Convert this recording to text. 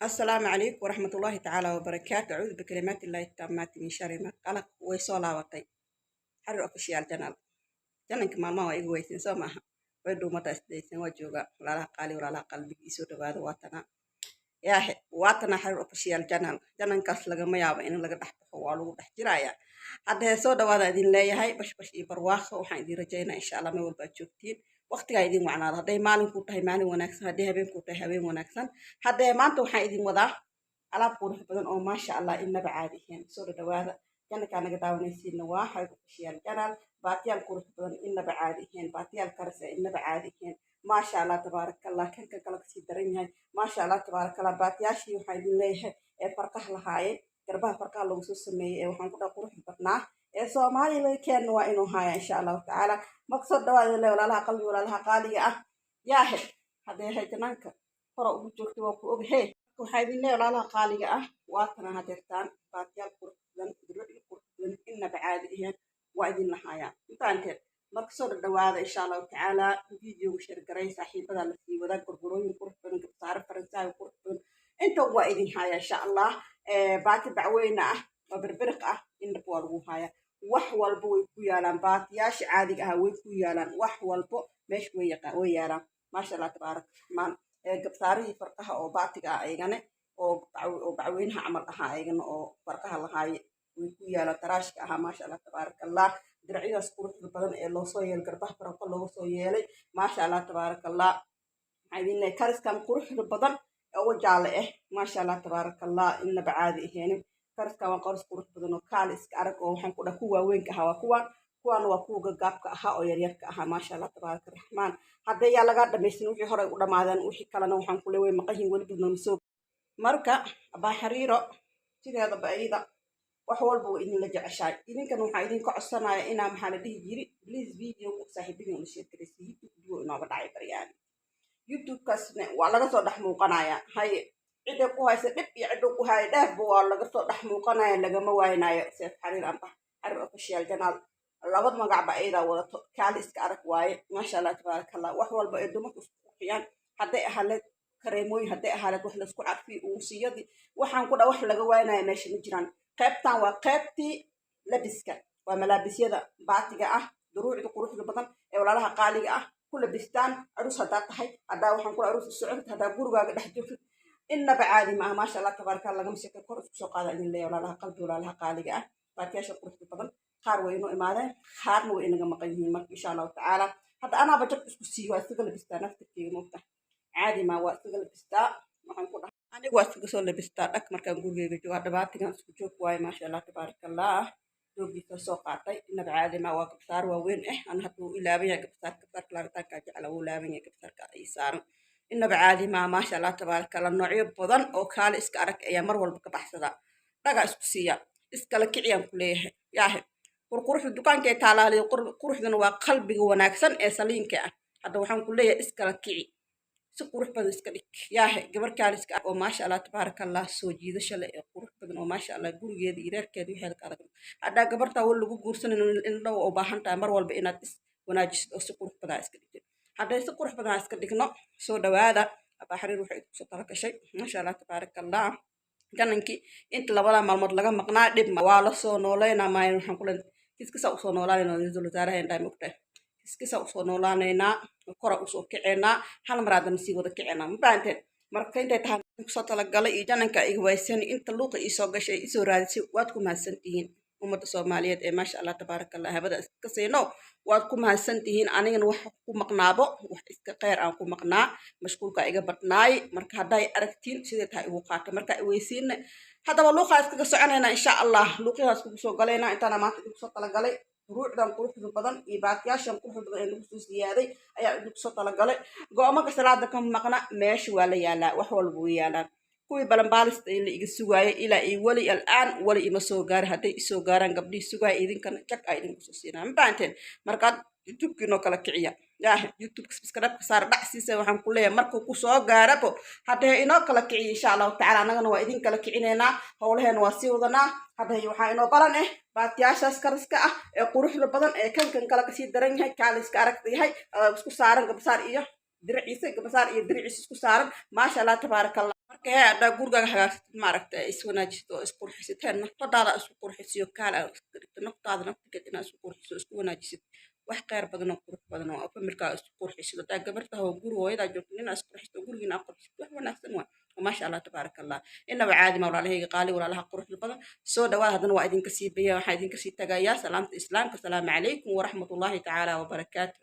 Asalaamu calaykum waraxmatullaahi tacaala wabarakaatu. Acuudu bikalimaati illaahi taamaati min shari ma qalaq. Way soo laabatay Xariir Official Channel. Channelka maalmaha waa iga weysin, soo maaha? Way dhuumataa isdaysan. Waa joogaa, walaalaha qaali, walaalaha qalbiga, iisoo dhawaada. Waatana yaahe, waatana Xariir Official Channel. Channelkaas lagama yaabo in laga dhex baxo, waa lagu dhex jiraya. Hadda soo dhawaada idin leeyahay, bashbash iyo barwaaqo waxaan idin rajaynaa, insha Allah, meel walba aad joogtiin waqtigaa idin wacnaado. Hadday maalin kuu tahay, maalin wanaagsan. Hadday habeen kuu tahay, habeen wanaagsan. Haddee maanta waxaan idin wadaa alaab qurux badan oo, maasha Allah, inaba caadi ahayn. Soo dhadhawaada. Channelkaa naga daawanaysiina waa Xariir Official Channel. Baatiyaal qurux badan, inaba caadi ahayn, baatiyaal karis ee inaba caadi ahayn, maasha Allah tabaarakallah. Kan kan kala kasii daran yahay, maasha Allah tabaarakallah. Baatiyaashii waxaan idin leeyahay ee farqaha lahaayeen, garbaha farqaha lagu soo sameeyey, ee waxaan ku dhaha qurux badnaa ee Soomaaliya laga keena, waa inuu haaya, insha Allahu tacaala. Marka soo dhawaada le, walaalaha qalbi, walaalaha qaaliga ah. Yaahe, haddee hay channelka hora ugu joogtay, waa ku oghe. Waxaa idin leeyahay, walaalaha qaaliga ah, waatana hadeertaan baatiyaal qurux badan, duruucyo qurux badan, inaba caadi ahayn waa idin lahayaa intaanteed. Marka soo dhadhawaada, insha Allahu tacaala. Videoga share garay, saaxiibada la sii wadaa. Gorgorooyin qurux badan, gabsaare faransaayo qurux badan, inta waa idin haya, insha Allah. Baati bacweyne ah oo berberiq ah indhab waa lagu haya. Wax walba way ku yaalaan. Baatiyaasha caadiga ah way ku yaalaan. Wax walbo meesha way yaqaan, way yaalaan, maasha Allah tabaarak raxmaan. Gabsaarihii farqaha oo baatiga ah ayagane, oo bacweynaha camal ahaa ayagana, oo farqaha lahaaye, way ku yaalaan. Taraashka ahaa, maasha Allah tabaarak Allah. Diracyadaas quruxda badan ee loosoo yeelay, garbaha farqa looga soo yeelay, maasha Allah tabaarak Allah. Maxaa idin leeyahay? Kariskan quruxda badan oo jaale ah, maasha Allah tabaarak Allah, inaba caadi aheenin. Kariskan waa qaris qurux badan oo kaali iska arag, oo waxaan ku dhaha kuwa waaweynka ahaa waa kuwan, kuwaana waa kuwa gagaabka ahaa oo yaryarka ahaa, maasha Allah tabaaraka raxmaan. Hadda yaa lagaa dhamaysan wixii horey u dhamaadeen, wixii kalena waxaan kule way maqan yihiin, weli nooma soo. Marka abaa Xariiro sideedaba iyada wax walba waa idinla jeceshahay. Idinkan waxaa idinka codsanaya inaa, maxaa la dhihi jiri, please, video saaxiibadin ula share garaysa. YouTube video inooga dhacay baryaan, YouTube-kaasna waa laga soo dhex muuqanaya. Haye, cidday ku haysa dhib iyo cidda ku haya dheefba waa laga soo dhex muuqanaya, lagama waaynayo. Seef Xariir amba Xariir Official Channel, labada magacba ayadaa wadato. Kaali iska arag waaye, maasha Allah tabaaraka Allah. Wax walba ay dumarku isku qurxiyaan, hadday ahaleed kareemooyin, hadday ahaleed wax laysku carfiyo, uusiyadii, waxaan ku dha wax laga waynaya meesha ma jiraan. Qaybtan waa qaybtii labiska, waa malaabisyada baatiga ah, duruucda quruxda badan ee walaalaha qaaliga ah ku labistaan. Aruus haddaa tahay, haddaa waxaan kula aruus u socotid, haddaa gurigaaga dhex joogtid, innaba caadi ma aha, maasha Allah tabaaraka Allah. Lagama sheekay. Kor isku soo qaada idin leeya, walaalaha qalbi, walaalaha qaaliga ah. Baatiyaasha quruxda badan qaar way inoo imaadeen, qaarna way inaga maqan yihiin. Marka insha Allahu tacaala hadda anaaba jab isku siiyo, waa iskaga labistaa naftirkeyga, moogta caadi maa, waa iskaga labistaa. Waxaan ku dhahay anigu waa iskaga soo labistaa dhag markaan gurigeyga joogaa. Dhabaatigan isku joog waaye, maasha Allah tabaaraka Allah. Doogiisa soo qaatay, inaba caadi maa, waa gabsaar waaweyn ah. Ana hadda wuu ilaaban yahay gabsaar, gabsaarka laabitaankaa jecla, wuu laaban yahay gabsaarka ay saaran, inaba caadi maa, maasha Allah tabaaraka Allah. Noocyo badan oo kaale iska arag ayaa mar walba ka baxsada, dhagaa isku siiya, iskala kiciyaan ku leeyahay. Yaahe, qurquruxda dukaankay taalaaliyo, quruxdana waa qalbiga wanaagsan ee saliinka ah. Hadda waxaan ku leeyahay iskala kici, si qurux badan iska dhig. Yaahe, gabar kaale iska arag oo, maasha Allah tabaaraka Allah, soo jiidasho leh ee qurux badan oo, maasha Allah, gurigeeda iyo reerkeeda wixeeda ka adag. Haddaa gabartaa wal lagu guursanin, indhow u baahan tahay mar walba inaad is wanaajisid oo si qurux badan iska dhigtid. Hadday si qurux badan iska dhigno, soo dhawaada. Abaa Xariir waxay idinku soo talagashay, maasha Allah tabaaraka Allah. Channelkii inta labada maalmood laga maqnaa dhib ma waa la soo nooleynaa maayo. Waxaan ku leeyahay kiskisaa usoo noolaanayna, ra-iisul wasaaraha indhahay, mogtahay, kiskisaa usoo noolaanaynaa, kora usoo kiceynaa, hal mar haddana sii wada kiceynaa, ma fahanteen? Marka intay tahay kusoo talagalay iyo channelka iga waysan, inta luuqa iisoo gashay, isoo raadisay, waad ku mahadsantihiin. Ummadda Soomaaliyeed ee, maasha Allah tabaaraka Allah, habada iska siino, waad ku mahadsan tihiin. Anigana wax ku maqnaabo, wax iska kheyr aan ku maqnaa, mashquulka iga badnaay. Marka hadday aragtiin sidee tahay igu qaata, marka iweysiinna. Haddaba luuqaa iskaga soconaynaa, insha Allah, luuqyadaa iskugu soo galaynaa. Intaana maanta idinku soo talagalay duruucdan quruxda badan iyo baatiyaashan quruxda badan ee nagu soo siyaaday ayaa idinku soo talagalay. Go-amanka salaada ka maqna meesha waa la yaalaa, wax walba way yaalaan. Kuwii balanbaalista la iga sugaayay ilaa iyo weli al'aan weli ima soo gaari. Hadday isoo gaaraan gabdhihii sugaaya, idinkana jag aa idinku soo siinaa, ma fahanteen? Markaad YouTube-kiinoo kala kiciya. Yaah, YouTube subscribe-ka saar, dhac siisa. Waxaan ku leeyahay markuu ku soo gaarabo haddee inoo kala kiciya, insha Allahu tacala, annagana waa idin kala kicinaynaa, howlaheena waa sii wadanaa. Hadda waxaa inoo balan ah baatiyaashaas kariska ah ee quruxda badan ee kankan kale kasii daran yahay, kaaliska aragta yahay, isku saaran gabsaar iyo diriciisa, gabsaar iyo diriciisa isku saaran, maasha Allah tabaaraka Allah. Marka hee, haddaa gurigaaga hagaagsatid, maaragta, iswanaajisid oo isqurxisid, hee, naftadaada isku qurxisiyo, kaal aa iska dhigto naftaada naftigeed inaad isku qurxiso, isku wanaajisid, wax kheyr badan oo qurux badan oo familkaaga isku qurxisid. Haddaa gabar tahay oo guri hooyadaa joogto, inaad isqurxisid oo gurigiina aad qurxisid, wax wanaagsan waay. Maasha Allah, tabaaraka Allah, inaba caadi ma. Walaalahayga qaali, walaalaha quruxda badan, soo dhawaada. Haddana waa idinka sii baya, waxaan idinka sii tagayaa salaamta Islaamka. Asalaamu calaykum waraxmatullaahi tacaala wabarakaatu.